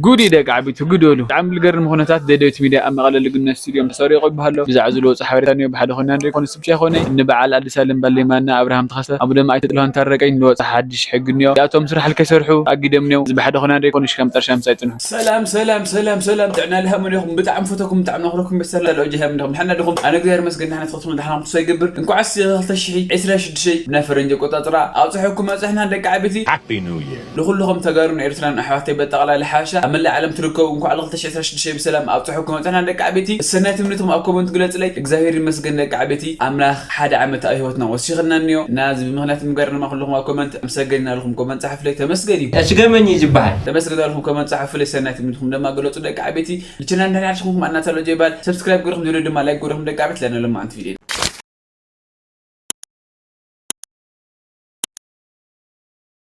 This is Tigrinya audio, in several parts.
ጉድ እዩ ደቂ ዓቢቱ፣ ጉድ በሉ። ብጣዕሚ ልገርም ኩነታት ደደቢት ሚድያ ኣብ መቐለ ልግነት ስቱድዮም ተሰሪቑ ይበሃሎ። ብዛዕባ ዝለወፁ ሓበሬታ እኒኦ ብሓደ ኮይና ንሪኦ ኮነ ስብቻ ይኮነ። እኒ በዓል ኣዲስ ኣለም ባሌማና፣ ኣብርሃም ተኸስተ፣ ኣቡ ደም ኣይተጥልሆን ታረቀኝ፣ ንወፃ ሓድሽ ሕጊ እኒኦ። እዚኣቶም ስራሕ ልከይሰርሑ ኣጊደም እኒኦ። እዚ ብሓደ ኮይና ንሪኦ ኮነ ሽካም ጠርሻ ምሳይ ፅንሑ። ሰላም ሰላም ሰላም ሰላም፣ ጥዕና ልሃመን ኢኹም። ብጣዕሚ ፈተኩም፣ ብጣዕሚ ኣኽረኩም። በሰላ ለውጅ ሃም ኢኹም። ድሓና ዲኹም? ኣነ እግዚኣብሔር ይመስገን፣ ድሓና ትኸትኩም፣ ድሓና ክምሶ ይገብር። እንኳዕ ስ ክልተ ሽሕ ዕስራ ሽዱሽተ ብናይ ፈረንጂ ኣቆጻጽራ ኣብፅሐኩም ኣብፅሕና ደቂ ዓቢቲ። Happy New Year። ንኹልኹም ተጋሩን ኤርትራን ኣሕዋተይ በጠቕላላ ሓበሻ ኣብ መላእ ዓለም ትርከቡ እንኳዕ ለ ክልተ ሽሕ ዕስራ ሽዱሽተ ብሰላም ኣብፀሐኩም ኣብፀሐና ደቂ ዓበይቲ። ሰናይ ትምኒትኩም ኣብ ኮመንት ግለፅለይ። እግዚኣብሔር ይመስገን ደቂ ዓበይቲ፣ ኣምላኽ ሓደ ዓመት ኣብ ህይወትና ወሲኽና እኒኦ እና እዚ ብምኽንያት ምግባር ድማ ኩልኹም ኣብ ኮመንት ኣመሰገን ኢና ኢልኩም ኮመንት ፃሓፍለይ። ተመስገን እዩ። ኣሽገመኝ እዩ ዝበሃል። ተመስገን ኢልኩም ኮመንት ፃሓፍለይ። ሰናይ ትምኒትኩም ድማ ግለፁ ደቂ ዓበይቲ። ንቻናል እንድሕር ሓድሽ ኮንኩም ኣናታሎጂ ይበሃል። ሰብስክራይብ ገርኩም ዝብለ ድማ ላይክ ገርኩም ደቂ ዓበይቲ ለና ለማዓንቲ ቪድዮ።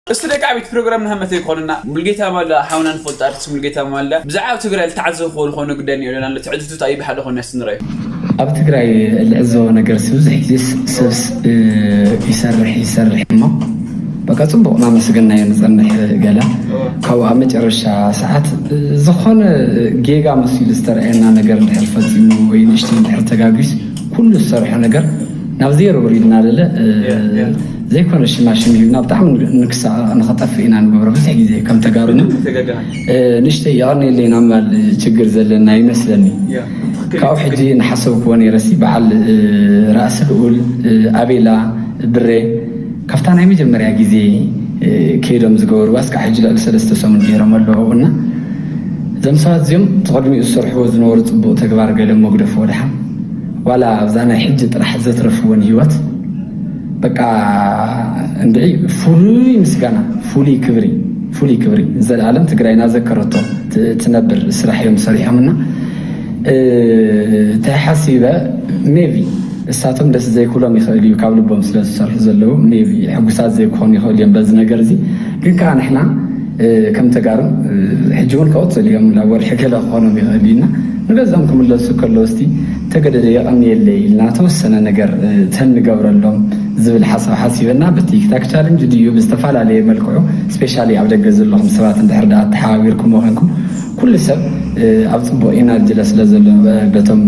እስቲ ደቂ ዓበይቲ ፕሮግራም ንሃመተ ይኮንና። ሙልጌታ ማላ ሓውና ንፈልጦ ኣርቲስት ሙልጌታ ማላ ብዛዕባ ትግራይ ልተዓዘብክዎ ዝኾነ ጉዳይ እኒኦ ዶ ኣሎ ትዕዝብቱ እንታይ እዩ ብሓደ ኮነ እስቲ ንረኣዮ። ኣብ ትግራይ ልዕዘቦ ነገር ሲ ብዙሕ ግዜ ስ- ሰብስ እ፣ ይሰርሕ ይሰርሕ እሞ በቃ ፅቡቕ እናመስገናዮ ንፀንሕ ገለ ካብኡ ኣብ መጨረሻ ሰዓት እ፣ ዝኾነ ጌጋ መሲሉ ዝተረኣየና ነገር እንድሕር ፈፂሙ ወይ ንእሽተይ እንድሕር ተጋጊስ ኩሉ ዝሰርሖ ነገር ናብ ዜሮ ውሪድና ለለ እ፣ ያ፣ ያ። ዘይኮነ ሽማሽም ሂብና ብጣዕሚ ንክሳ ንኸጠፍእ ኢና ንገብሮ ብዙሕ ግዜ ከም ተጋሩና ተጋግና። እ፣ ንእሽተይ የቐንየለይ ኢና ምባል ችግር ዘለና ይመስለኒ። ያ፣ ትክክል። ካብኡ ሕጂ ንሓሰብክዎ ነይረሲ በዓል እ፣ ራእሲ ልኡል እ፣ ኣቤላ ብሬ ካብታ ናይ መጀመርያ ግዜ እ፣ ከይዶም ዝገበርዋ እስካብ ሕጂ ልዕሊ ሰለስተ ሰሙን ገይሮም ኣለዉ እና እዞም ሰባት እዚኦም እቲ ቅድሚኡ ዝሰርሕዎ ዝነበሩ ፅቡቕ ተግባር ገለ መጉደፍዎ ደሓን ዋላ ኣብዛ ናይ ሕጂ ጥራሕ ዘትረፍዎ ንህይወት በቃ እንድዒ ፍሉይ ምስጋና ፍሉይ ክብሪ ፍሉይ ክብሪ ንዘለኣለም ትግራይና ዘከረቶ ት- ትነብር ስራሕ እዮም ሰሪሖምና እ፣ እንታይ ሓሲበ ሜቢ እሳቶም ደስ ዘይክሎም ይኽእል እዩ ካብ ልቦም ስለ ዝሰርሑ ዘለዉ ሜቢ ሕጉሳት ዘይክኾኑ ይኽእል እዮም በዚ ነገር እዚ ግን ከዓ ንሕና እ፣ ከም ተጋሩ እ፣ ሕጂ እውን ክቕፅል እዮም ናብ ወርሒ ገለ ክኾኖም ይኽእል እዩ እና ንገዝኦም ክምለሱ ከለዉ እስቲ ተገደደ የቐንየለይ ኢልና ተወሰነ ነገር እ፣ ተንገብረሎም ዝብል ሓሳብ ሓሲበና ብቲክታክ ቻለንጅ ድዩ ብዝተፈላለየ መልክዑ ስፔሻሊ ኣብ ደገ ዘለኹም ሰባት እንድሕር ደኣ ተሓባቢርኩሞ ኮንኩም ኩሉ ሰብ ኣብ ፅቡቅ ኢነርጂ ስለ ዘሎ በቶም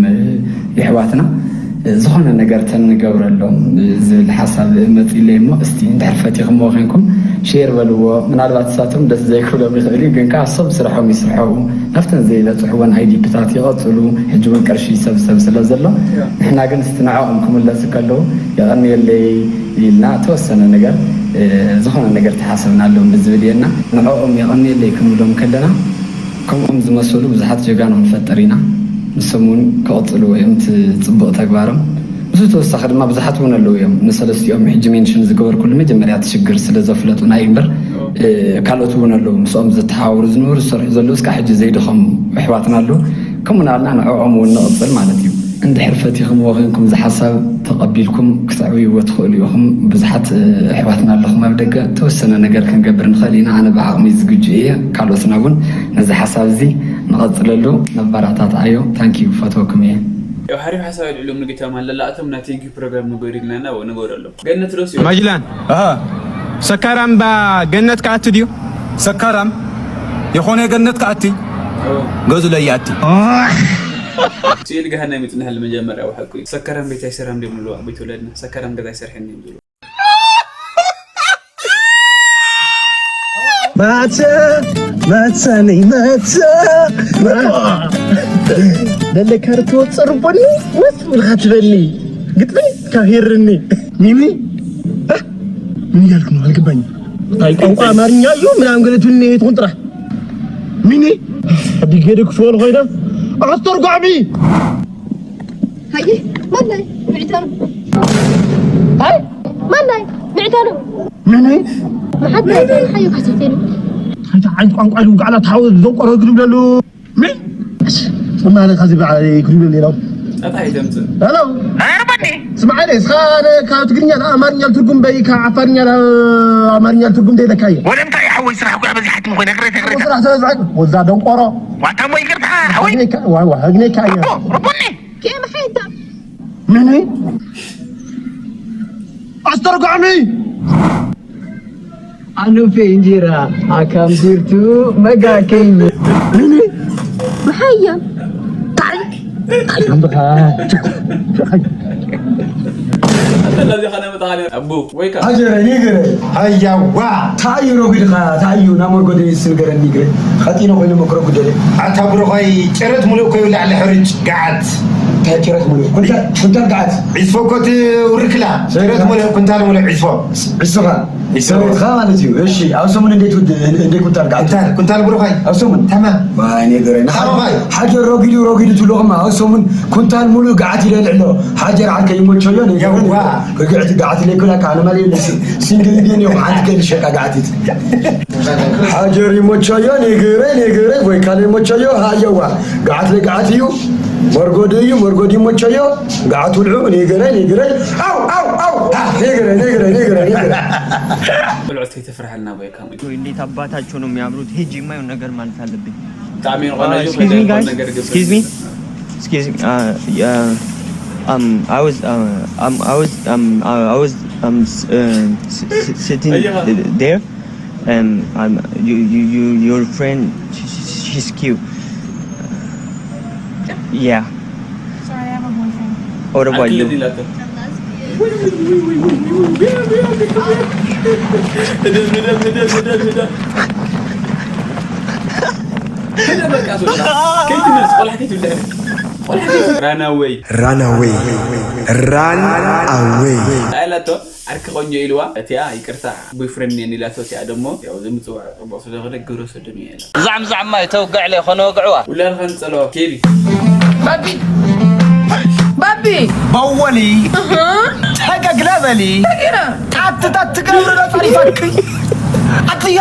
የሕዋትና ዝኾነ ነገር ተንገብረሎም ዝብል ሓሳብ መፂለይ እሞ እስቲ እንድሕር ፈቲኽሞ ኮይንኩም ሼር በልዎ ምናልባት እሳቶም ደስ ዘይክብሎም ይኽእል እዩ ግን ከዓ እሶም ስርሖም ይስርሖ ናብተን ዘይበፅሕወን ኣይዲፒታት ይቐፅሉ ሕጂ እውን ቅርሺ ይሰብሰብ ስለ ዘሎ ንሕና ግን እስቲ ንዕኦም ክምለሱ ከለዉ የቐንየለይ ኢልና ተወሰነ ነገር ዝኾነ ነገር ተሓሰብናሎም ብዝብል እየና ንዕኦም የቐንየለይ ክንብሎም ከለና ከምኦም ዝመሰሉ ብዙሓት ጀጋኑ ክንፈጥር ኢና። ንሶም እውን ክቕፅልዎ እዮም እቲ ፅቡቕ ተግባሮም። ምስኡ ተወሳኺ ድማ ብዙሓት እውን ኣለዉ እዮም። ንሰለስቲኦም ሕጂ ሜንሽን ዝገበርኩሉ መጀመርያ እቲ ሽግር ስለ ዘፍለጡና እዩ እምበር ካልኦት እውን ኣለዉ። ምስኦም ዝተሓባበሩ ዝነበሩ ዝሰርሑ ዘለዉ እስካብ ሕጂ ዘይደኸሙ ኣሕዋትና ኣለዉ። ከምኡ እናበልና ንዕኦም እውን ንቕፅል ማለት እዩ። እንድሕር ፈቲኹምዎ ኮይንኩም እዚ ሓሳብ ተቐቢልኩም ክተዕብይዎ ትኽእሉ ኢኹም። ብዙሓት ኣሕዋትና ኣለኹም ኣብ ደገ። እተወሰነ ነገር ክንገብር ንኽእል ኢና። ኣነ ብዓቕመይ ዝግጁ እየ። ካልኦትና እውን ነዚ ሓሳብ እዚ ንቐፅለሉ። ነባራታትዓዮ። ታንኪዩ። ፈተወኩም እየ። ያው ሓሪፍ ሓሳብ ኣልዕሎም ንጌታ ማለላ ኣቶም ናይ ቴንኪ ፕሮግራም ንገሩ ኢልናና ንገረሎም ገነት ዶስ እዩ ማጅላን ሰካራም ባ ገነት ክኣቱ ድዩ? ሰካራም የኾነ ገነት ክኣቲ ገዙ ለይኣቲ። ስኢል ገሃነም ይጽንሐል መጀመርያ ወሓኩ ሰካራም ቤት ኣይሰራም ድዮም ንብሉ ቤት ወለድና ሰካራም ገዛ ኣይሰርሐን ድዮም ዝብሉ መተ መተኒ መተ ደለካ ርትወ ጸርቦኒ ወስ ብልካ ትበኒ ግጥሚ ካብ ሄርኒ ሚሚ ምን እያልክ ነው አልገባኝም። ታይ ቋንቋ አማርኛ እዩ ምናምን ገለ ትብልኒ ትኹን ጥራሕ ሚኒ ኣዲገደ ክፈል ኮይና ኣስተርጓሚ ሃየ ማናይ ምዕተሩ ሃይ ማናይ ምዕተሩ ሚኒ ሓደ ሓዩ ካሰተኒ ሓይታ ዓይ ቋንቋ ኢሉ ጋዕላ ታወ ዘቆረ ግድብለሉ ምን ስማለ ካዚ በዓል ክሪሉ ሌላው ጣጣ ይደምጽ ሄሎ ኣርባኒ ስማለ እስኻ ካብ ትግርኛ ናብ ኣማርኛ ትርጉም በይ ካብ ዓፋርኛ ናብ ኣማርኛ ትርጉም ደይለካየ ወለምታ ይሓወይ ስራሕ እኮ በዚሓት ምኮይ ነግረ ተግረ ስራሕ ተበዝሐ ወዛ ደንቆሮ ዋታ ሞ ይቅርታ ሓወይ ዋይ ዋይ ህግኔካ እያ ርቡኒ ኬም ሓይታ ምን ኣስተርጓሚ ኣኑፌ እንጀራ ኣካም ዲርቱ መጋከኝ። ምን? ብሓያ። ስለዚ ከነ መጣ ኣቡ ወይ ከ ኣጀረ ኒግረ። ሃያዋ። ታዩ ሮጊድኻ ታዩ ናሞርጎ ደይስ ንገረ ኒግረ። ኸጢኖ ኮይኑ መክሮ ጉደለ። ኣታ ብሩኻይ ጭረት ሙሉእ ኮይብላዕ ሕርጭ ገዓት። ታይ ጭረት ሙሉእ ኩንታል ኩንታል ገዓት። ዒስፎ እኮ ትውርክላ ጭረት ሙሉእ ኩንታል ሙሉእ ዒስፎ። ዕሱኻ ሰበይትኻ ማለት እዩ። እሺ ኣብ ሰሙን እንዴት ውድ እንዴት ኩንታል ገዓት? ኩንታል ኩንታል ብሩኻይ ኣብ ሰሙን ተማም። ዋይ ኔገረኝ ተማማይ። ሓጀር ሮጊዱ ሮጊዱ ትብሎ ኸማ ኣብ ሰሙን ኩንታል ሙሉእ ገዓት ይለልዕሎ። ሓጀር ዓርከ ይሞቸዮ ኔገረኝ። ያዋ። ርግዕቲ ገዓት ለይኩላ ካነ ማለት ሲንግል ቢን ይኹ ሓንቲ ከይልሸቃ ገዓቲት ሓጀር ይሞቸዮ ኔገረ ኔገረ ወይ ካለ ይሞቸዮ ሃየዋ። ገዓት ለገዓት እዩ። መርጎዲ እዩ መርጎዲ ይሞቸዮ። ገዓት ውልዑ ኔገረ ኔገረ ኣው ኣው ኣው ኔገረ ኔገረ ኔገረ ኔገረ ብልዑ ተይተፍርሐልና ወይ ከም እንዴት አባታቸው ነው የሚያምሩት? ሄጄ የማየውን ነገር ማለት አለብኝ። ብጣዕሚ የሆነ Excuse me, guys. Excuse me. Excuse me. Uh, yeah. Um, I was, uh, um, I was, um, I I was, um, s- uh, s- s- sitting there, and um, you, you, you, your friend, she, she- she's cute. Yeah. Sorry, I have a boyfriend. What about you? ራናወይ Runaway. Run away. ኣላቶ ዓርኪ ቆንጆ ኢልዋ እቲኣ ይቅርታ ቦይፍሬንድ እኒአኒ ኢላቶ እቲኣ ደሞ ያው ዝምፅዋዕ ፅቡቅ ስለሆነ ግብረ ሰዶም እየ ኢላ ዛዕምዛዕማ ይተውግዕለ ኾነወግዕዋ ውላድኻ ንፀለዋ ኬቢ ባቢ ባቢ በወሊ ተገግለ በሊ ጣትታት ትገብሪ ዶ ጸሪፈኪ ኣትዮ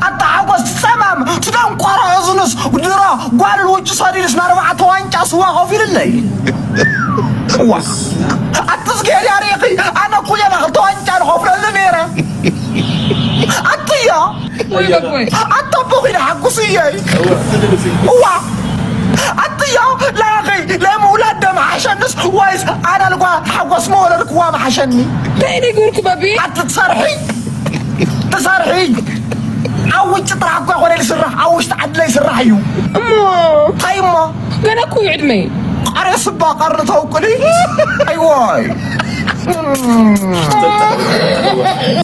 ኣታ ሓጎስ ጸማም ትደንቆሮ እዝኑስ ድሮ ጓል ውጭ ሰዲድስ ናርባዕተ ዋንጫ ስዋ ኮፍ ኢልለይ እዋ ኣትስጌር ያሪኺ ኣነ ኩየና ክልተ ዋንጫ ንኸፍለሉ ነይረ ኣትዮ ኣታ ኣቦኺ ንሓጉስ እየ እዋ ኣትዮ ላኺ ለምውላድ ደም ሓሸንስ ወይስ ኣዳልኳ ሓጎስ መወለድክዋ መሓሸኒ እንታይ ደይ ጎርኩ ባቢ ኣትትሰርሒ ትሰርሒ ኣብ ውጭ ጥራሕ እኮ ይኮነ ዝስራሕ ኣብ ውሽጢ ዓድለ ይስራሕ እዩ እሞ እንታይ እሞ ገና እኮ እዩ ዕድመይ ኣረ ስባ ቀርኒ ተውቅሊ ኣይዋይ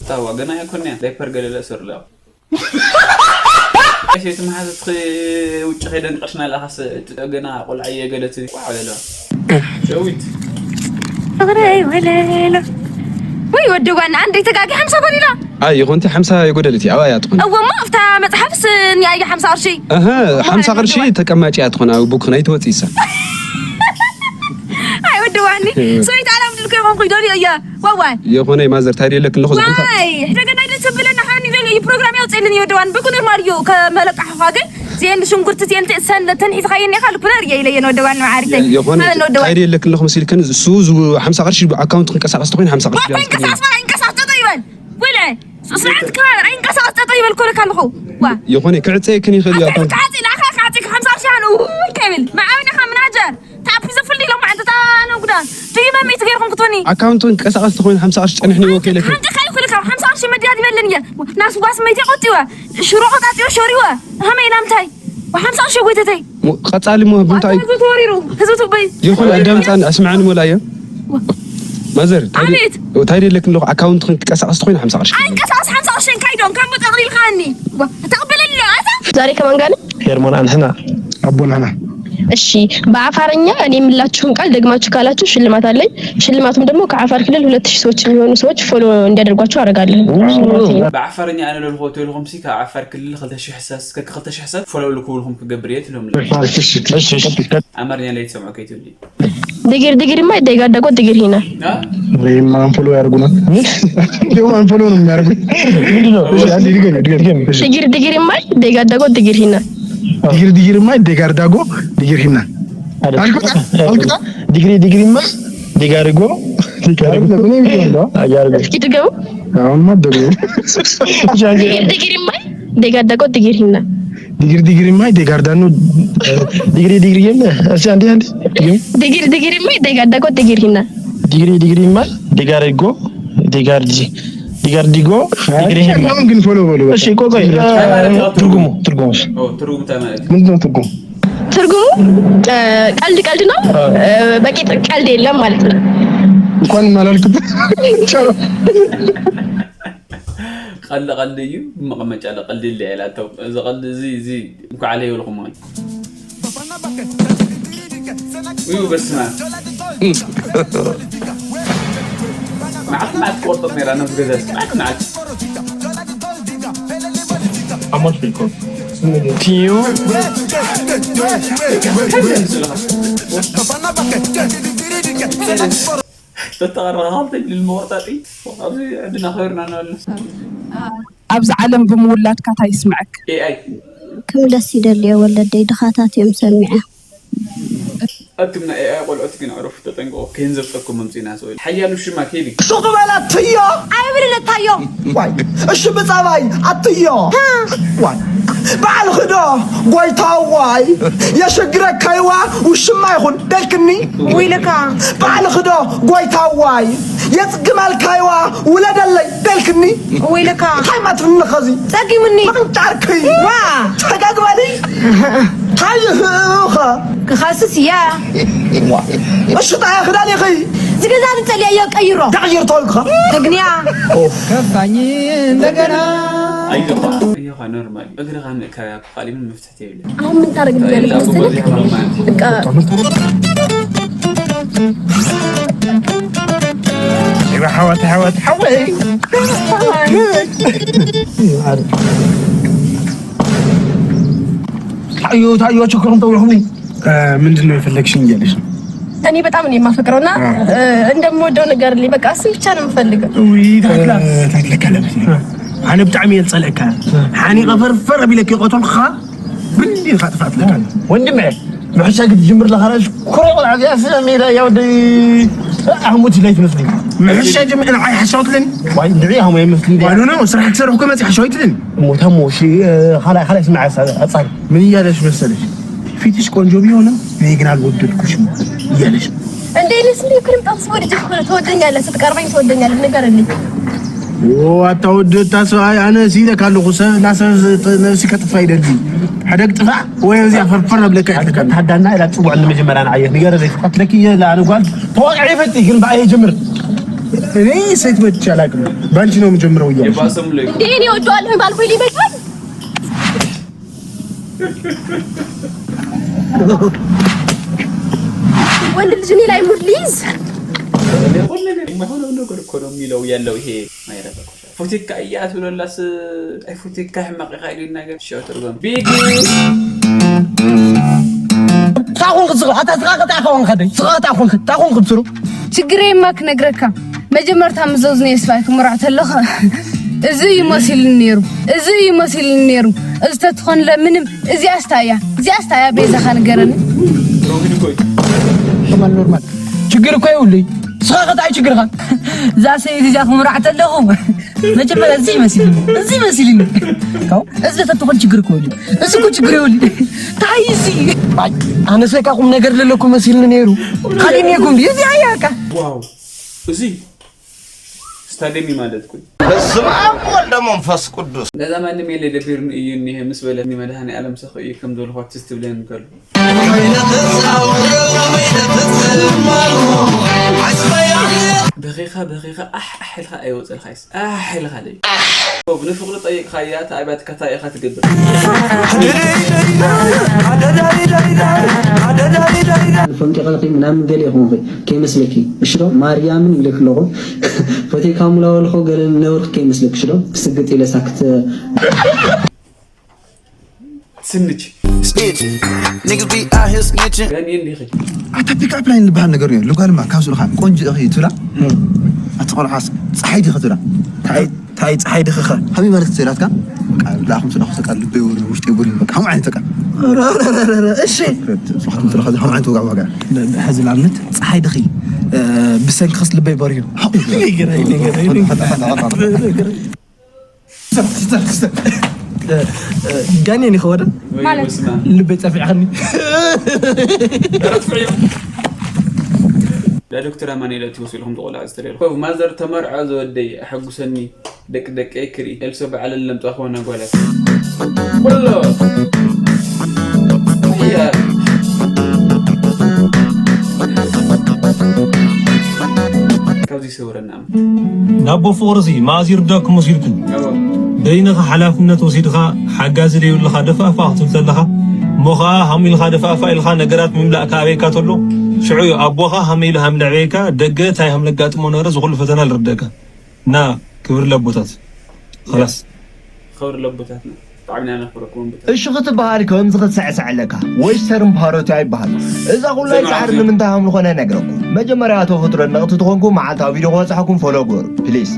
ታዋ ገና ኣይኮንያ ዳይፐር ገለ ለእስር ለዋ እሺ እቲ መሓዘትኺ ውጭ ከይደን ቅርሽና ለኻስ ገና ቆልዓ እየ ገለት ቋዕ ለለዋ ሸዊት ፍቕረይ ወለሎ ወይ ወዲ ጓና እንዴ ተጋጊ ሓምሳ ኮን ኢላ ኣይ ይኹንቲ ሓምሳ የጎደለት እያ ኣባያ ትኹን እወ እሞ ኣብታ መፅሓፍስ ኒኣየ ሓምሳ ቅርሺ እህ ሓምሳ ቅርሺ ተቀማጭ እያ ትኹን ኣብ ቡክ ናይ ትወፅእ ይሳ ኣይ ወዲ ዋኒ ሰበይቲ ኣላምድልኩ ይኾንኩ ይደልዮ እየ ዋዋይ የኾነይ ማዘር ታዲያ የለክ ኣለኹ ዝዓንታ ዋይ ሕደገ ናይ ደስ ብለና ሓኒ ደልዮ እዩ ፕሮግራም ያውፅእልን እዩ ወዲ ዋኒ ብኩ ኖርማል እዩ ከመለቃሕኳ ግን ዜን ሽንጉርቲ ዜን ሰን ተንሒዝኻየኒ ኢኻ ልኩነር እየ ኢለየን ወዲ ዋኒ መዓሪተይ የኾነ ማለት ነው ወዲ ዋኒ ታዲያ የለክ ኣለኹ መሲልከን እሱ ዝ ሓምሳ ቅርሺ ኣካውንት ክንቀሳቀስ ተኾይኑ ሓምሳ ቅርሺ ኣይኮ ይንቀሳቀስ በል ኣይንቀሳቀስ ጠጠው ይበል ውልዐ ስርዓት ከባቢ ኣይንቀሳቀስ ጠጠው ይበል ኮለካ ኣለኹ ዋ የኾነ ክዕፀየክን ይኽእል እዩ ኣካውንት ክዓፂ ንዓኻ ክዓፂ ሓምሳ ቅርሺ ሃሉ ውይ ከይብል መዓዊን ኢኻ ምናጀር ታፒ ዘፍል ኢሎም መዓልቲ እታ ነጉዳ ድዩ መመይቲ ገይርኩም ክትወኒ ኣካውንት ክንቀሳቀስ ተኾይኑ ሓምሳ ቅርሺ ጸንሕኒ ወኪለክ ሓንቲ ካይ ኩልካ ሓምሳ ቅርሺ መድያ ይበልን እየ ናስ ጓስ መይቲ ቆጢወ ሽሮ ቆጣጢወ ሸሪወ ሃመ ኢላ ምታይ ሓምሳ ቅርሺ ጎይተተይ ቀጻሊ ሞ ህዝቢ እንታይ ህዝቢ ተወሪሩ ህዝቢ ትበይ ይኹን ኣዳምጻን ኣስምዓኒ ሞላዮ ማዘር ኣቤት እንታይ ደለክ ኣለኹ ኣካውንት ክንቀሳቀስ ተኾይኑ ሓምሳ ቅርሺ ኣይንቀሳቀስ ሓምሳ ቅርሺ እንካይዶም ካብ ጠቕሊልካኒ ተቕበለሎ ኣታ ዛሬ ከማን ጋር ሄርሞን ኣንሕና ኣቦናና እሺ በአፋረኛ እኔ የምላችሁን ቃል ደግማችሁ ካላችሁ ሽልማት አለኝ። ሽልማቱም ደግሞ ከአፋር ክልል ሁለት ሺህ ሰዎች የሚሆኑ ሰዎች ፎሎ እንዲያደርጓችሁ አደርጋለሁ። ሽልማቴ ነው። ብዓፋርኛ ኣነ ለልኾ ተልኹም ሲ ካብ ዓፋር ክልል ክልተ ሽሕ ሰብ እስከ ክልተ ሽሕ ሰብ ፎሎ ልክውልኹም ክገብር እየ ትሎም ኣማርኛ ላይ ትሰምዑ ከይትብሊ ድግር ድግር ማ ይደጋዳጎ ድግር ሂና ይህም አንፎሎ ያርጉናል። ይህም አንፎሎ ነው የሚያርጉ። ድግር ድግር ማ ይደጋዳጎ ድግር ሂና ዲግሪ ዲግሪማ ደጋርዳጎ ዲግር ሂና ዲግሪ ዲግሪማ ዲጋርጎ እስኪ ድገሙ አሁንማ ደግሞ ዲግሪ ዲግሪማ ደጋዳጎ ዲግር ሂና ዲግሪ ዲግሪማ ደጋርዳኖ ዲግሪ ዲግሪ የለ እስኪ አንዴ አንዴ ዲግሪ ዲግሪማ ደጋዳጎ ዲግር ሂና ዲግሪ ዲግሪማ ደጋርጎ ደጋርጂ ዲጋር ዲጎ ዲግሪሄም። አሁን ግን ቶሎ በሉ። በቃ። እሺ ቆይ ቆይ፣ እ፣ ትርጉሙ ትርጉሙ እሺ። ኦ፣ ትርጉም ተመልከት። ምንድን ነው ትርጉሙ? ትርጉሙ እ፣ ቀልድ ቀልድ ነው። እ፣ በቂ ቀልድ የለም ማለት ነው። እንኳን አላልክበት። ቀልድ ቀልድ እዩ፣ መቐመጫ ለቀልድ ይለያል። ኣተው እዚ ቀልድ እዚ እዚ እንኳዕ ለይ በልኹም ወይ እዩ በስመ ኣብ። መዓት መዓት ትቆርጦም ነራ ነብዚ ገዛ መዓት መዓት ሓሙሽተ ኢኮ ቲዩ ተተቐረኻ ካልተ ኢሉ መቆርጣጢ ኣብዚ ዕድና ክበርና እናበልና ኣብዚ ዓለም ብምውላድካ እንታይ ይስምዐክ? ኤኣይ ክምለስ ይደልየ ወለደይ ድኻታት እዮም ሰሚዐ። ኣቱም ናይ ኤኣይ ቆልዑት ግን ዕረፉ ተጠንቀቑ። ከይንዘብጠኩም መምፂና ሰው ሓያሉ ሽማ ኬሊ ሱቕ በል ኣትዮ ኣይብልን እታዮ ዋይ እሺ ብፀባይ ኣትዮ ዋይ በዓልኺ ዶ ጎይታ ዋይ የሸግረካይዋ ውሽማ ይኹን ደልክኒ ውይልካ በዓልኺ ዶ ጎይታ ዋይ የፅግማልካይዋ ውለደለይ ደልክኒ ውይልካ እንታይ ማትፍኒ ኸዚ ጸጊሙኒ ምንጫርክይ ዋ ተጋግባልይ ታይኽኸ ክኸስስ እያ እሽጣ ክዳን ኢኺ ዝገዛ ዝጸልያዮ ቀይሮ ተቕይር ተልካ ትግንያ ከፋኝ እንደገና ኣይዞኻ ኣይዞኻ ኖርማል እግርኻ ምእካብ ካብ ካሊእ ምን መፍትሕቲ የብለ አሁን ምን ታደርግልኛለህ መሰለህ? በቃ ሓወት ሓወት ሓወይ ታዮ ታዮ ችግሩን ተውልኹኒ ምንድን ነው የፈለግሽኝ እያለሽ ነው? እኔ በጣም ነው የማፈቅረው እና እንደምወደው ንገርልኝ። በቃ እሱን ብቻ ነው የምፈልገው። ውይ ታክላ ታክለካ ለብሲ ኣነ ብጣዕሚ እየ ዝፀልእካ ሓኒቐ ፈርፈር ኣቢለክ ይቐተልካ ብንዲ ኢኻ ጥፋት ለካ ወንድመ ምሕሻ ክትጅምር ለኻ ራሽ ኩረ ቆልዓ እዚኣ ስለ ሜዳ እያ ወደይ ኣህሙት ኢላ ይትመስለኝ ምሕሻ ጅምር ንዓይ ሓሻው ትለኒ ዋይ ንዒ ኣህሙ ኣይመስለኝ ዋይ ኖ ኖ ስራሕ ክሰርሕ እኮ መፂእ ሓሻው ይትለኒ እሞ ታሞ እሺ ካልኣይ ካልኣይ ስምዓ ኣፃሪ ምን እያለሽ መሰለሽ ፊትሽ ቆንጆ ቢሆንም እኔ ግን አልወደድኩሽም እያለሽ ነው። እንዴ እኔስ እንዴ ክርም ጣስ ወድጄ እኮ ነው። ትወደኛለህ፣ ስትቀርበኝ ትወደኛለህ። ንገርልኝ። ኦ ኣታ ወዲ ታስባ ኣነ ሲለ ካለኹ ሰብ ናሰብ ነብሲ ከጥፋ ይደሊ ሕደግ ጥፋ ወይ እዚኣ ፈርፈር ኣብለካ ይትልካ ታዳና ኢላ ጽውዕ ንመጀመርያ ንዓየ ንገረለይ ትፈትለኪ እየ ለኣነ ጓል ተዋቂዐ ይፈቲ ግን ብኣየ ጀምር እኔ ሴት በድቼ አላውቅም ባንቺ ነው የምጀምረው እያለሽ ነው። የባሰም ላይ እንዴ እኔ ወደዋለሁ ባልኩኝ ሊበቃኝ ወንድ ልጅ እኔ ላይ ሙድ ሊይዝ ሁሉ ነገር የማይሆነው ነገር እኮ ነው የሚለው ያለው ይሄ ማይረባ ቆሻ። ፎቴካ እያ ትብለላስ ኣይ ፎቴካ ሕማቅ ኢኻ ኢሉ ይናገር ሸው ትርጎም ቢግ ታኹን ክስሩ ኣታ ስኻ ከታ ኸውን ከደይ ስኻ ከታ ኹን ታኹን ክስሩ ችግረይማ ክነግረካ መጀመርታ ምዘዝኒ የስፋይ ክምራዕ ተለኸ እዚ እዩ መሲልኒ ነይሩ እዚ እዩ መሲልኒ ነይሩ እዚ ተትኾንለ ምንም እዚኣስ ታይ እያ እዚኣስ ታይ እያ ቤዛኻ ንገረኒ ኖርማል ኖርማል ችግር እኮ ይውልይ ስኻ ከታይ ችግርኻ እዛ ሰበይቲ እዚኣ ክምራዕ ተለኹ መጀመርያ እዚ መሲልኒ እዚ መሲልኒ ካብ እዚ ተትኾን ችግር እኮ ይውልይ እዚ እኮ ችግር ይውልይ ታይ እዚ ኣነ ሰካ ቁም ነገር ለለኩ መሲልኒ ነይሩ ካሊኔኩም እዚ ኣያካ ዋው እዚ ስታዲየም ማለት ኩ በስመ አብ ወልደ መንፈስ ቅዱስ ገዛ ማንም የለ ደቢርኒ እዩ እኒሄ ምስ በለኒ መድሃኒ ዓለም ሰኽ እዩ ከም ዝበልኳ ትዝ ትብለኒ ከሉ በኺኻ በኺኻ ኣሕ ኣሕ ኢልካ ኣይወፅልካይስ ኣሕ ኢልካ ለዩ ንፍቅሪ ጠይቅካያ ተኣቢያትካ እንታይ ኢኻ ትገብር ፈንቂቐኺ ምናምን ገለ ኢኹም ከይመስለኪ እሺ ዶ ማርያምን ኢለኪ ኣለኹ ፈቴካ ሙላወልኹ ገለ ነውርክ ከይመስለኪ እሺ ዶ ስግጥ ኢለ ሳክት ስንች Snitching. Niggas be out here snitching. ገኒ እንዲኺ ኣታ ፒክኣፕ ላይን ዝበሃል ነገር እዩ ልጓልማ ካብ ስሩኻ ቆንጆ ኢኺ ትብላ ኣቲ ቆልዓስ ፀሓይ ዲኺ ትብላ ታይ ፀሓይ ዲኺ ኸ ከመይ ማለት ትዘላትካ ለኣኹም ስለ ክሰቃ ልበይ ወሪ ውሽጢ ወሪ በቃ ከምኡ ዓይነት በቃ እሺ ስኻትኩም ስለ ከዚ ከምኡ ዓይነት ወጋ ዋጋ ሕዚ ንኣብነት ፀሓይ ዲኺ ብሰንኪ ክስ ልበይ በሪሁ ጋኔን ይኸወደ ልበይ ፀፊዕኸኒ ዳ ዶክተር ኣማኑኤል ኣትዩ ወሲድኩም ዝቆልዓ ዝተደልኩ። ኮፍ ማዘር ተመርዖ ዝወደይ ኣሐጉሰኒ። ደቂ ደቀይ ክርኢ። ኤልሶ በዓለን ለምጻ ኮነ ጓላት። ኩሎ። እያ። ካብዚ ይሰውረና። ናቦ ፍቕርሲ መኣዝ ይርደኩም ወሲድኩም? ያው። በይንኻ ሓላፍነት ወሲድኻ ሓጋዚ ደይብልኻ ደፋእፋእ ክትብል ተለኻ፣ እሞ ኸኣ ሃም ኢልካ ደፋእፋእ ኢልካ ነገራት ምምላእ ከኣበየካ ተሎ፣ ሽዑ እዩ ኣቦኻ ሃመ ኢሉ ሃም ለዕበየካ፣ ደገ ታይ ሃም ለጋጥሞ ነበረ፣ ዝኹሉ ፈተና ልርደካ። እና ክብሪ ለቦታት። ኸላስ። ክብሪ ለቦታትና። ብጣዕሚ ኢና ነኽብረኩም ኣቦታት። እሺ ክትበሃል ከምዚ ክትስዕስዕ ኣለካ። ዌስተርን ፓሮትያ ይበሃል። እዛ ኩላይ ሰማዕቲ። ጻዕሪ ንምንታይ ሃም ዝኾነ ነግረኩም። መጀመርያ ተፈጥሮ ነቕቲ ትኾንኩም መዓልታዊ ቪድዮ ክበጽሐኩም ፎሎ ግበሩ። ፕሊስ።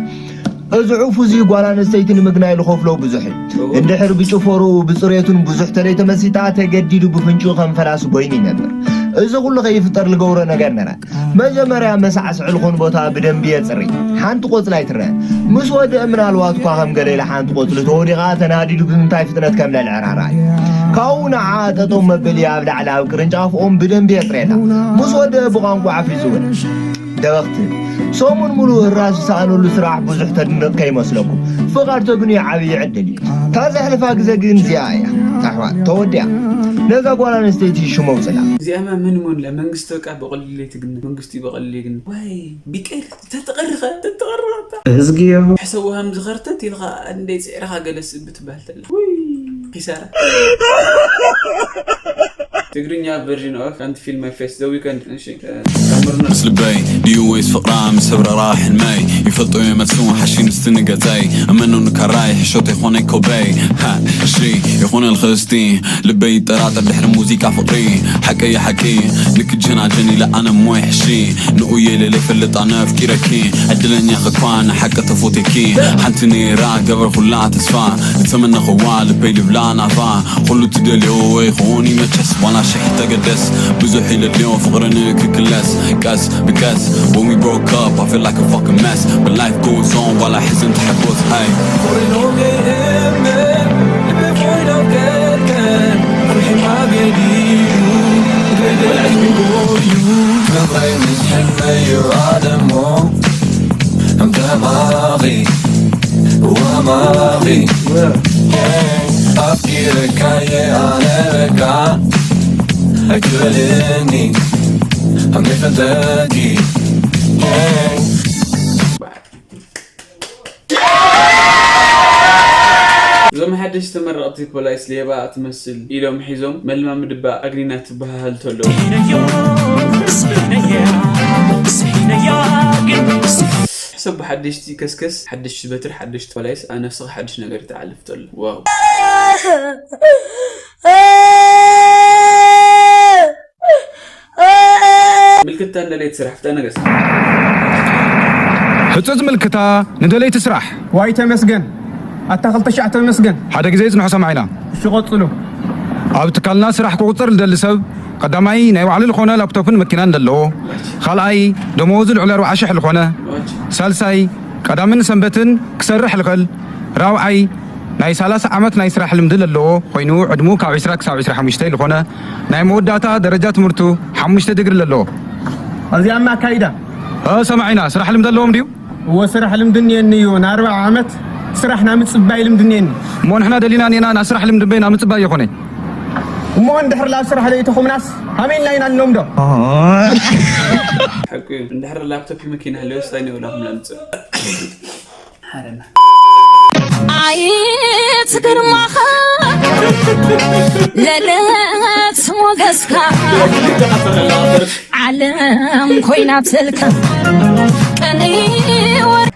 እዚ ዕፉ እዚ ጓል ኣንስተይቲ ንምግናይ ልኸፍሎ ብዙሕ እዩ። እዎ። እንድሕር ብጭፈርኡ ብጽሬቱን ብዙሕ ተለይተመሲጣ ተገዲዱ ብፍንጭኡ ከም ፈላሲ ኮይኑ ይነብር። እዚ ኩሉ ከይፍጠር ልገብሮ ነገር ነረ። መጀመርያ መሳዕስዒ ልኾን ቦታ ብደንቢ የጽሪ። ሓንቲ ቆጽሊ ኣይትረአ። ምስ ወደአ ምናልባት እኳ ከም ገለ ኢላ ሓንቲ ቆጽሊ ተወዲቓ ተናዲዱ ብምንታይ ፍጥነት ከም ለልዕራራ እዩ። ካብኡ ንዓ ጠጠው መበሊ ኣብ ላዕሊ ኣብ ቅርንጫፍ ኦም ብደንቢ የጽርየላ። ምስ ወደአ ብቋንቋ ኣፍ ይዝውር። ደበኽቲ። ሰሙን ሙሉእ ህራስ ዝሰኣነሉ ስራሕ ብዙሕ ተድንቕ ከይመስለኩም። ፍቓድ ተግንዮ ዓብዪ ዕድል እዩ። እታ ዘሕልፋ ግዜ ግን እዚኣ እያ። ኣሕዋት፣ ተወዲኣ። ነዛ ጓል ኣንስተይቲ ሽም ኣውፅላ። እዚኣማ ምን ሞን ለ መንግስቲ በቃ ብቐሊሉ ኣይትግነ። መንግስቲ እዩ ብቐሊሉ ይግነ። ወይ ቢቀር ተተቐርኸ፣ ተተቐርኸ። እዝግዮ። ሕሰቡ ሃም ዝኸርተት ኢልኻ እንደ ጽዕርኻ ገለስ ብትበሃል ተላ። ውይ፣ ኪሳራ። ትግርኛ version of Can't Feel My Face, The Weeknd። እሺ፣ እ፣ ታምርና። ምስ ልበይ ድዩ ወይስ ፍቕራ ምስ ህብረራ ሕልመይ? ይፈልጦ እየ መልሱ ሓሺ ምስቲ ንገጸይ። እመኖ ንካራይ ሕሾት ኣይኮነይ ኮበይ። ሃ፣ እሺ፣ ይኹነልኺ እስቲ። ልበይ ይጠራጠር ድሕሪ ሙዚቃ ፍቕሪ። ሓቀይ ሓቂ ንክጀናጀን ኢለ ኣነ እሞ ይሕሺ። ንኡየ ኢለ ለይፈልጥ ኣነ ኣፍቂረኪ። ዕድለኛ ኸኳ ንሓቂ ተፎቴኪ። ሓንቲ ነይራ ገበርኩላ ተስፋ። ዝተመነኽዋ ልበይ ልብላ ናፋ። ኩሉ ትደልዮ ይኹን ይመቸስ ዋላ ሽሕ ተገደስ። ብዙሕ ኢለድልዮ ፍቕሪ ንክክለስ። ቀስ ብቀስ when we broke up I feel like a fucking mess. But life goes on ዋላ ሕዝን ተሓጎስ ሃይ. ፍቕረይ ምስ ሕልመይ ይረኣ ደሞ። ኣምተማኺ ወማኺ ኣፍቂረካየ ኣነ በቃ ኣይትበልኒ ኣምተይ ፈንተኪ። እዞም ሓደሽቲ ተመረቕቲ ፖላይስ ሌባ ትመስል ኢሎም ሒዞም መልማሚ ድባ ኣግኒና ትበሃሃል ተሎ። ሕሰብ ብሓደሽቲ ከስከስ፣ ሓደሽቲ በትሪ፣ ሓደሽቲ ፖላይስ፣ ኣብ ነፍስኻ ሓድሽ ነገር ይተዓልፍ ተሎ። ዋው። ምልክታ እንደለይቲ ስራሕ ፍታ ነገስ። ህጹጽ ምልክታ ንደለይቲ ስራሕ። ዋይ ተመስገን። ኣታ ክልተ ሸዕ ተመስገን። ሓደ ግዜ ይጽንሑ ሰማዒና። እሺ፣ ቀጽሉ። ኣብ ትካልና ስራሕ ክቑጽር ዝደሊ ሰብ፣ ቀዳማይ ናይ ባዕሉ ዝኾነ ላፕቶፕን መኪናን ዘለዎ፣ ካልኣይ ደመወዙ ልዕሊ ኣርብዓ ሽሕ ዝኾነ፣ ሳልሳይ ቀዳምን ሰንበትን ክሰርሕ ልኽእል፣ ራብዓይ ናይ ሰላሳ ዓመት ናይ ስራሕ ልምዲ ለለዎ ኮይኑ ዕድሙ ካብ ዕስራ ክሳብ ዕስራ ሓሙሽተ ልኾነ ናይ መወዳእታ ደረጃ ትምህርቱ ሓሙሽተ ዲግሪ ለለዎ። ኣብዚኣማ ኣካይዳ። እ፣ ሰማዒና ስራሕ ልምዲ ኣለዎም ድዩ? እዎ ስራሕ ልምዲ እኒአኒ እዩ። ንኣርብዓ ዓመት ስራሕ ናይ ምጽባይ ልምዲ እኒአኒ። እሞ ንሕና ደሊና እኒና ናይ ስራሕ ልምዲ እምበይ ናይ ምጽባይ ይኾነ። እሞ እንድሕር ላብ ስራሕ ለይተኹምናስ ሃመይና ኢና ንለምዶ። ሓቂ እዩ። እንድሕር ላፕቶፕ መኪና ህልዮስ እንታይ ንብላኹም ለምጽእ። ሓረና። ኣይትግርማኻ ለለት ሞገስካ ዓለም ኮይናትልካ ቀንይ ወር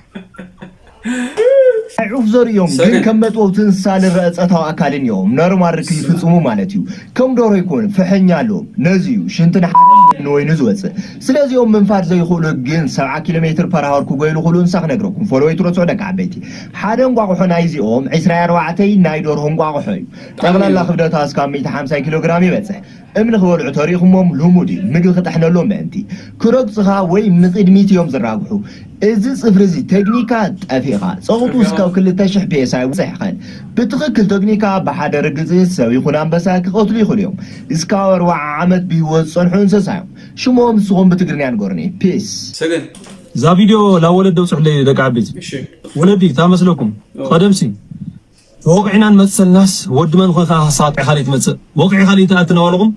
ኣይ ዑፍ ዘርእዮም ግን ሰገን። ከም መጥበውቲ እንስሳ ልረአ ጸታዊ ኣካልን እዮም። ኖርማል ርክብ ይፍጽሙ ማለት እዩ። ከም ዶሮ ይኮን ፍሕኛ ኣለዎም። ነዚ እዩ ሽንቲ ንሓደ ንወይኑ ዝወጽእ። ስለዚኦም ምንፋር ዘይኽእሉ ግን ሰብዓ ኪሎ ሜትር ፐር ሃወር ክጎዩ ዝኽእሉ እንስሳ ክነግረኩም። ፎሎ ኣይትረስዑ ደቂ ዓበይቲ። ሓደ እንቋቑሖ ናይዚኦም ዕስራ ኣርባዕተ ናይ ዶርሆ እንቋቑሖ እዩ። ጠቕላላ ክብደታ እስካብ ሚእቲ ሓምሳ ኪሎ ግራም ይበጽሕ። እምኒ ክበልዑ ተሪኹሞም ልሙድ እዩ። ምግቢ ክጥሕነሎም ምእንቲ ክረግጹኻ ወይ ንቕድሚት እዮም ዝራግሑ። እዚ ጽፍሪ እዚ ተግኒካ ጠፊእኻ። ጸቕጡ እስካብ ክልተ ሽሕ ፒኤስኣይ ውጽእ ይኽእል። ብትኽክል ተግኒካ ብሓደ ርግጺ ሰብ ይኹን ኣንበሳ ክቐትሉ ይኽእሉ እዮም። እስካብ ኣርብዓ ዓመት ብህይወት ዝጸንሑ እንስሳ እዮም። ሽሞም ንስኹም ብትግርኛ ንገሩኒ። ፒስ። ሰገን። እዛ ቪድዮ ናብ ወለዲ ኣውፅሑለይ ደቂ ዓበይቲ። እሺ። ወለዲ ታመስለኩም። ኦ። ቀደምሲ ተወቂዕና ንመፅእ ሰልናስ ወዲ መን ኮንካ ሳጥ ኢኻ ትመፅእ። ወቂዕካ ትኣቲ ናባልኹም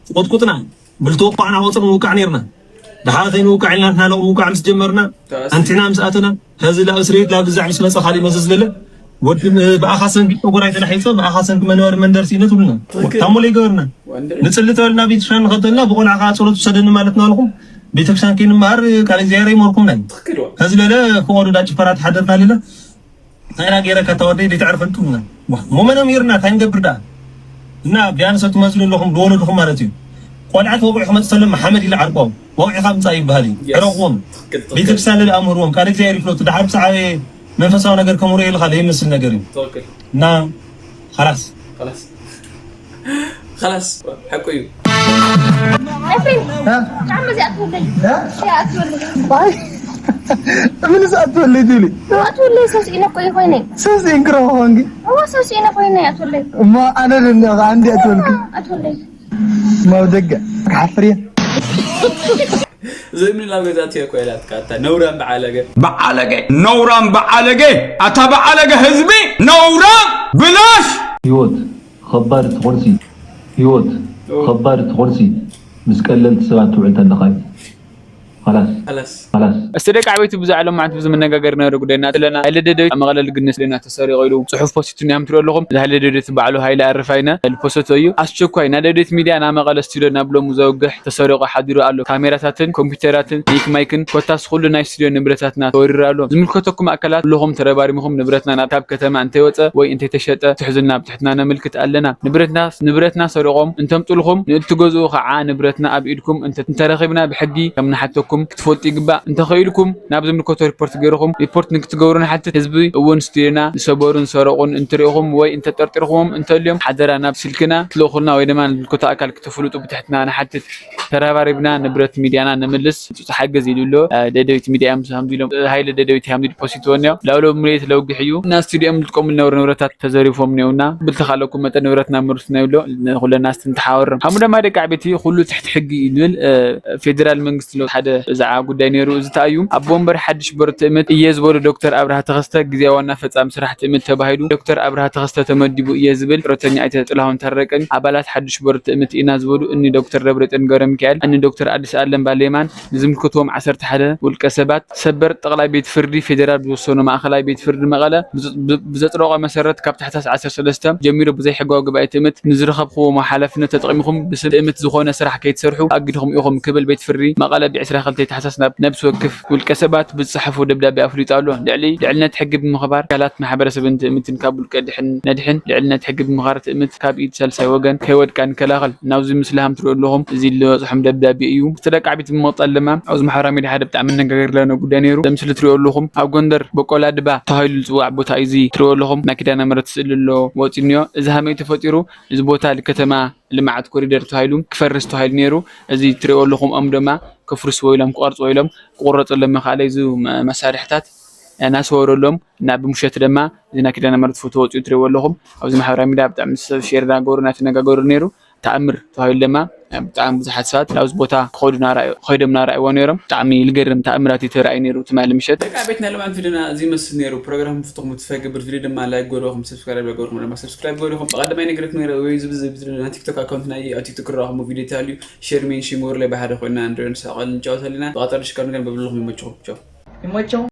ትቆጥቁጥና። ብልተወቃዕና ወፅእ ምውቃዕ ነይርና። ድሓር ከይንውቃዕ ኢልና ንሕና ምውቃዕ ምስ ጀመርና፣ ተኣስ- ኣንቲና ምስ ኣተና፣ ኸዚ ላብ እስር ቤት ላብ ግዛዕ ምስ መፀ ካሊእ መሰስ ለለ፣ ወዲ ብኣኻ ሰንኪ ጨጎራይ ተላሒፀ፣ ብኣኻ ሰንኪ መንበሪ መንደር ስኢነ ትብሉና። ትኽክል። ታሞለ ይገበርና። ወንድሪ። ንፅሊ ተበልና ቤተክርስትያን ንኸተልና፣ ብቆልዓ ከዓ ጸሎት ውሰደኒ ማለት ናባልኹም። ቤተክርስትያን ከይንመሃር ቃል እግዚኣብሔር ኣይመርኩምና እዩ። ትኽክል። ኸዚ ለለ ክወዱ ዳ ጭፈራ ተሓደርና ለለ፣ ናይና ገይረ ከተወደይ ዘይተዕርፈን ትብሉና። ዋ፣ ሞመኖም ይርና፣ እንታይ ንገብር ደኣ? እና ቢያንስ ትመስሉ ኣለኹም፣ ዝወለድኹም ማለት እዩ። ቆልዓ ተወቂዑ ክመጽእ ተሎ መሓመድ ኢለ ዓርቆም፣ ወቂዕካ ምጻእ ይበሃል እዩ። የስ። ዕረቕዎም። ትኽክል፣ ትኽክል። ቤተክርስትያን ለለ ኣምህርዎም፣ ቃል እግዚኣብሔር ይፍለጡ። ድሓር ብዛዕባ መንፈሳዊ ነገር ከምህሩ ኢልካ ዘይመስል ነገር እዩ። ትኽክል። እና ኸላስ። ኸላስ። ኸላስ። ሓቁ እዩ። ኤፍሬም፣ እ? ጫማ እዚኣ ኣትወለይ። እ? እዚኣ ኣትወለይ። ዋይ። ምን እዛ ኣትወለይ ትብሊ? እዋ፣ ኣትወለይ፣ ሰው ስኢነ እኮ እዩ ኮይነ። ሰው ስኢንኪ ረኹ ኾንኪ? እዋ፣ ሰው ስኢነ ኮይነ፣ ኣትወለይ። እሞ ኣነ ደንደቕ፣ ኣንዲ ኣትወልኪ? እዋ፣ ኣትወለይ። እሞ ኣብ ደገ፣ ክሓፍር እየ። ዘይምን ናብ ገዛ እትዮ እኮ ኢላትካ፣ ኣታ ነውራም በዓለገ። በዓለገ፣ ነውራም በዓለገ፣ ኣታ በዓለገ ህዝቢ፣ ነውራም ብላሽ። ህይወት ኸባድ ትኾንሲ፣ ህይወት ኦ። ኸባድ ትኾንሲ፣ ምስ ቀለልቲ ሰባት ትውዕል ተለኻ እዩ። ኸላስ፣ ኸላስ። ኸላስ። እስቲ ደቂ ዓበይቲ፣ ብዛዕባ ሎማዓንቲ ብዙ መነጋገሪ ነበረ ጉዳይና ኣለና። ሃይለ ደደቢት ኣብ መቐለ ልግነስ ደና ተሰሪቑ ኢሉ ጽሑፍ ፖስቱ ንያም ትሪኦ ኣለኹም። እዚ ሃይለ ደደቢት በዓሉ ሃይለ ኣረፋይነ ልፖሰቶ እዩ። ኣስቸኳይ ናይ ደደቢት ሚድያ ናብ መቐለ ስቱድዮ ናብ ሎሚ ዘውግሕ ተሰሪቑ ሓዲሩ ኣሎ። ካሜራታትን ኮምፒውተራትን ኒክ ማይክን ኮታስ ኩሉ ናይ ስቱድዮ ንብረታትና ተወሪሩ ኣሎ። ዝምልከተኩም ኣካላት ኩለኹም ተረባሪምኹም ንብረትና ናብ ካብ ከተማ እንተይወፀ ወይ እንተይተሸጠ ትሕዙና ብትሕትና ነመልክት ኣለና። ንብረትና ንብረትና ሰሪቖም እንተምጡልኹም ንእትገዝኡ ከዓ ንብረትና ኣብ ኢድኩም እንተ-፣ እንተረኺብና ብሕጊ ከም ንሓተኩም ክትፈልጡ ይግባእ። እንተኸኢልኩም ናብ ዝምልከቶ ሪፖርት ገይርኹም ሪፖርት ንክትገብሩ ንሓትት። ህዝቢ እውን ስቱድዮና ዝሰበሩን ዝሰረቑን እንትሪእኹም ወይ እንተጠርጢርኹሞም እንተልዮም ሓደራ ናብ ስልክና ትልእኹልና ወይ ድማ ዝምልከቶ ኣካል ክተፍልጡ ብትሕትና ንሓትት። ተረባሪብና ንብረት ሚድያና ንምልስ ህጹጽ ሓገዝ ኢሉ ኣሎ። እ፣ ደደቢት ሚድያ እዮም ሃምዚ ኢሎም፣ እ፣ ሃይለ ደደቢት ሃምዚ ፖስት ይትወን እዮም። ላውሎ ምሬት ለውግሕ እዩ። እና ስቱዲዮም ልጥቀሙ ልነበሩ ንብረታት ተዘሪፎም ነውና፣ ብልተኻለኩም መጠን ንብረትና ምሩት ነብሎ፣ ንኹለና ስትንተሓወርም። ሃሙ ደማ ደቂ ዓበይቲ፣ ኩሉ ትሕቲ ሕጊ እዩ ዝብል፣ እ፣ ፌደራል መንግስቲ ሎ ሓደ ብዛዕባ ጉዳይ ነይሩ። እዚ እንታይ እዩ? ኣቦ ወንበር ሓድሽ ቦርድ ትእምት እየ ዝበሉ ዶክተር ኣብርሃ ተኸስተ፣ ግዜ ዋና ፈጻሚ ስራሕ ትእምት ተባሂሉ ዶክተር ኣብርሃ ተኸስተ ተመዲቡ እየ ዝብል፣ ጡረተኛ ኣይተ ጥላሁን ታረቀኝ፣ ኣባላት ሓድሽ ቦርድ ትእምት ኢና ዝበሉ እኒ ዶክተር ደብረጽዮን ገብረሚካኤል፣ እኒ ዶክተር ኣዲስ ኣለም ባሌማን፣ ንዝምልከትዎም ዓሰርተ ሓደ ውልቀ ሰባት ሰበር ጠቕላይ ቤት ፍርዲ ፌዴራል ብዝወሰኖ ማእኸላይ ቤት ፍርዲ መቐለ ብዘ-፣ ብ-፣ ብዘጽደቖ መሰረት ካብ ታሕሳስ ዓሰርተ ሰለስተ ጀሚሩ ብዘይሕጋዊ ጉባኤ ትእምት ንዝረኸብክዎ ሓላፍነት ተጠቒምኩም ብስም ትእምት ዝኾነ ስራሕ ከይትሰርሑ ኣጊድኩም ኢኹም ክብል ቤት ፍርዲ መቐለ ብዕስራ ክልተ ታሕሳስ ናብ ነብሲ ወክፍ ውልቀ ሰባት ብዝጸሓፎ ደብዳቤ ኣፍሊጡ ኣሎ። ልዕሊ ልዕልነት ሕጊ ብምኽባር ኣካላት ማሕበረሰብን ትእምትን ካብ ውልቀ ድሕን ነድሕን፣ ልዕልነት ሕጊ ብምኽባር ትእምት ካብ ኢድ ሳልሳይ ወገን ከይወድቃ ንከላኸል። ናብዚ ምስሊ ሃም ትሪኦ ኣለኹም፣ እዚ ዝበፅሖም ደብዳቤ እዩ። እቲ ደቂ ዓቢት ብምቕፃል ድማ ኣብዚ ማሕበራዊ ሚድያ ሓደ ብጣዕሚ መነጋገሪ ለነ ጉዳይ ነይሩ። እዚ ምስሊ ትሪኦ ኣለኹም፣ ኣብ ጎንደር በቆላ ድባ ተባሂሉ ዝፅዋዕ ቦታ እዩ። እዚ ትሪኦ ኣለኹም፣ ናይ ኪዳነ ምሕረት ስእሊ ኣሎ ወፂኡ እኒኦ። እዚ ሃመይ ተፈጢሩ፣ እዚ ቦታ ከተማ ልምዓት ኮሪደር ተባሂሉ ክፈርስ ተባሂሉ ነይሩ። እዚ ትሪኦ ኣለኹም፣ ኦም ድማ ክፍርስ ወይሎም ክቐርፅ ወይሎም ክቑረፀሎም መኻለ እዚ መ-፣ መሳርሕታት እናሰወረሎም እና ብምሸት ድማ እዚ ናይ ኪዳነ ምሕረት ፎቶ ወፂኡ ትሪእዎ ኣለኹም። ኣብዚ ማሕበራዊ ሚድያ ብጣዕሚ ሰብ ሼር እናገበሩ እናተነጋገሩ ነይሩ። ተኣምር ተባሂሉ ድማ ብጣዕሚ ብዙሓት ሰባት ናብዚ ቦታ ክኸዱ እናረኣዩ፣ ከይዶም እናረኣይዎ ነይሮም። ብጣዕሚ ልገርም ተኣምራት እዩ ተራእዩ ነይሩ ትማሊ ምሸት። ደቂ ዓበይቲ ናይ ሎማዓንቲ ቪድዮና እዚ ይመስል ነይሩ። ፕሮግራም ፍትኹም ትፈግብር ቪድዮ ድማ ላይክ ገበርኩም፣ ሰብስክራይብ ገበርኩም ድማ ሰብስክራይብ ገበርኩም። ብቐደማይ ነግረኩም ነይረ ወይ እዚ ብዚ ቪድዮ ናይ ቲክቶክ ኣካውንት ናይ ኣብ ቲክቶክ ክረኸሙ ቪድዮ ተሃልዩ ሼር ሜንሽን ገበሩለይ ብሓደ ኮይና እንድዮ ንሳቐል ንጫወት ኣለና። ብቐፃሊ ሽካብ ንገን በብልኹም ይመችኹም። ቻው። ይመቸው።